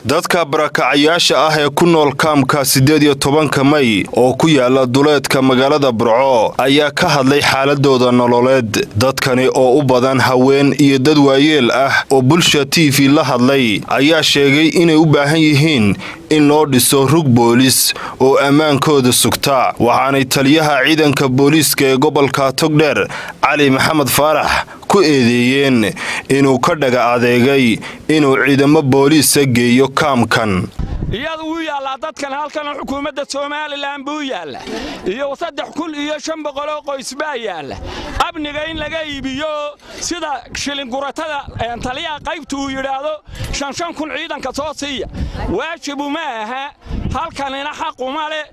Dadka barakacayaasha ah ee ku nool kaamka 18-ka May oo ku yaala duleedka magaalada Burco ayaa ka hadlay xaaladooda nololeed. Dadkani oo u badan haween iyo dad waayeel ah oo Bulsha TV la hadlay ayaa sheegay inay u baahan yihiin in loo dhiso rug boolis oo ammaankooda sugta. Waxaanay taliyaha ciidanka booliiska ee gobolka Togdheer Cali Maxamed Faarax ku eedeeyeen inuu ka dhaga adeegay inuu ciidamo booliisa geeyo kaamkan. Iyadu wuu yaallaa dadkan halkan xukuumadda Somalilan buu yaalla, iyo 3500 oo qoys baa yaalla. Amniga in laga iibiyo sida shilinguratada taliyaha qaybtu uu yidhaahdo 5,000 ciidanka soo siiya, waajibu ma aha. Halkanina xaquma leh,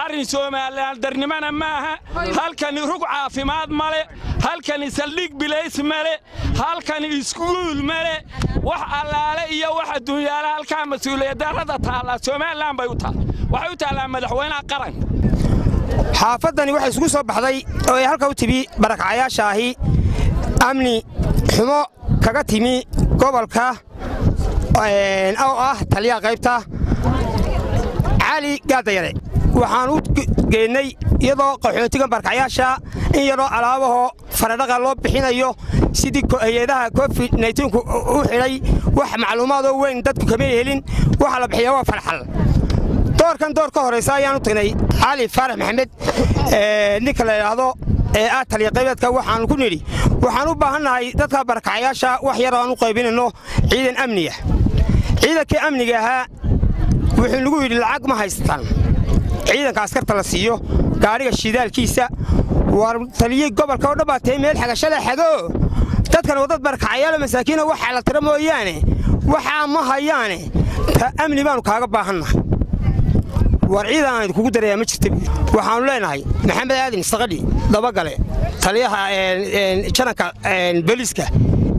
arrin Somalilan darnimana maaha. Halkani rug caafimaad male, halkani saldhig bilays male, halkani iskuul male, wax allaale iyo wax adduunyaala. Halkaa mas-uuliyad darrada taallaa Somalilan bay u taal, waxay u taallaa madaxweynaha qaranka. Xaafaddani waxay isugu soo baxday oo ay halka u timi barakacayaasha ahi amni xumo kaga timi gobolka oo ah taliyaha qaybta Cali Gaadayare. Waxaan u geennay iyadoo qaxootigan barakacayaasha in yaroo alaabahoo faradhaqa loo bixinayo sidii hay-adaha COVID 19-ku u xidhay. Wax macluumaadoo weyn dadku kama helin. Waxa la bixiyaa waa farxal. Doorkan door ka horraysa ayaan u tagnay Cali Faarax Maxamed, ninka la idhaahdo ee ah taliya qaybeedka. Waxaanu ku nidhi waxaan u baahannahay dadka barakacayaasha wax yar aan u qaybinayno, ciidan amniga. Ciidankii amniga ahaa wuxuu nagu yidhi lacag ma haystaan ciidanka askarta la siiyo gaadhiga shidaalkiisa. War taliyey gobolka oo dhan baa tahay, meel xagashada xago. Dadkan waa dad barakacayaalo masaakiina, waxaa la tira mooyaane waxaa ma hayaane. Ta amni baanu kaaga baahannahay. War ciidan aan idinkugu darayaa ma jirta. Waxaannu leenahay Maxamed Aadin Saqadhi Dabagale, taliyaha jananka booliiska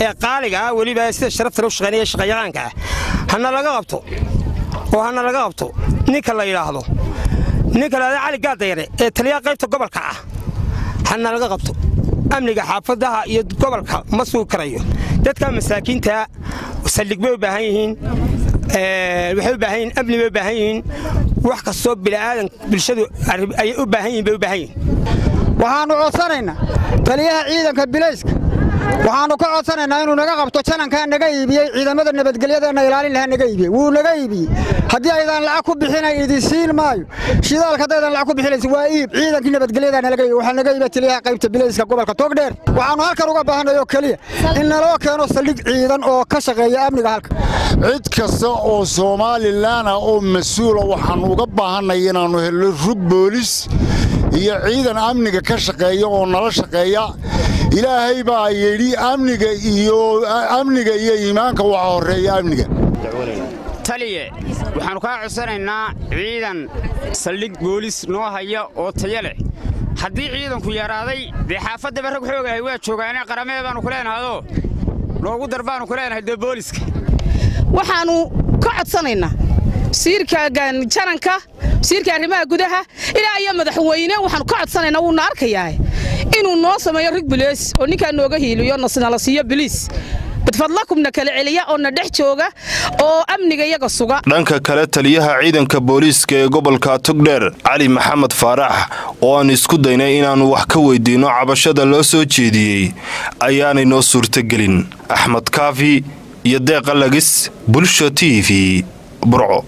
ee qaaliga ah, weliba sida sharafta loo shaqaynaya shaqayaqaanka ah, hana laga qabto oo hana laga qabto ninka la yidhaahdo Cali Gaadayare ee taliyaha qaybta gobolka ah. Hana laga qabto. Amniga xaafadaha iyo gobolka ma sugi karayo. Dadka masaakiinta saldhig bay u baahan yihiin, waxay u baahan yihiin amni bay u baahan yihiin, wax kastoo bini'aadan bulshadu ay u baahan yihin bay u baahan yihiin. Waxaannu codsanaynaa taliyaha ciidanka bilayska, waxaannu ka codsanaynaa inuu naga qabto janankaa naga iibiyey ciidamada nabadgelyadeenna ilaalin lahaa naga iibiyey. Wuu naga iibiyey. Haddii aydaan lacag ku bixinay idin siin maayo shidaalka. Haddaydan lacag ku bixinaysa waa iib. Ciidankii nabadgelyadaa nalaga iibiy. Waxaa naga iibiya taliyaha qaybta bilayska gobolka Togdheer. Waxaannu halkan uga baahanay oo keliya in naloo keeno saldhig ciidan oo ka shaqeeya amniga halka. Cid kasta oo Somalilan ah oo mas-uula waxaannu uga baahannay inaannu helno rug boolis iyo ciidan amniga ka shaqeeya oo nala shaqeeya. Ilaahay baa yidhi amniga iyo iimaanka waxa horreeya amniga. Taliye, waxaannu kaa codsanaynaa ciidan saldhig boolis noo haya oo tayo leh. Haddii ciidanku yaraaday, dee xaafaddaba rag xoogahay waa joogaane, qaramee baannu ku leenahadoo noogu dar baannu ku leenahay dee booliska. Waxaannu ka codsanaynaa wasiirka jananka, wasiirka arrimaha gudaha, ilaa iyo madaxweyne. Waxaannu ka codsanaynaa, wuuna arkayaa, inuu noo sameeyo rig biliis oo ninkaa nooga hiiliyo, nala siiyo biliis badfadlakumna kala celiya oo na dhex jooga oo amniga iyaga suga. Dhanka kale, taliyaha ciidanka booliiska ee gobolka Togdheer Cali Maxamed Faarax oo aan isku daynay inaannu wax ka weydiinno cabashada loo soo jeediyey ayaanay noo suurtagelin. Axmed Kaafi iyo Deeqa Lagis, Bulsho TV, Burco.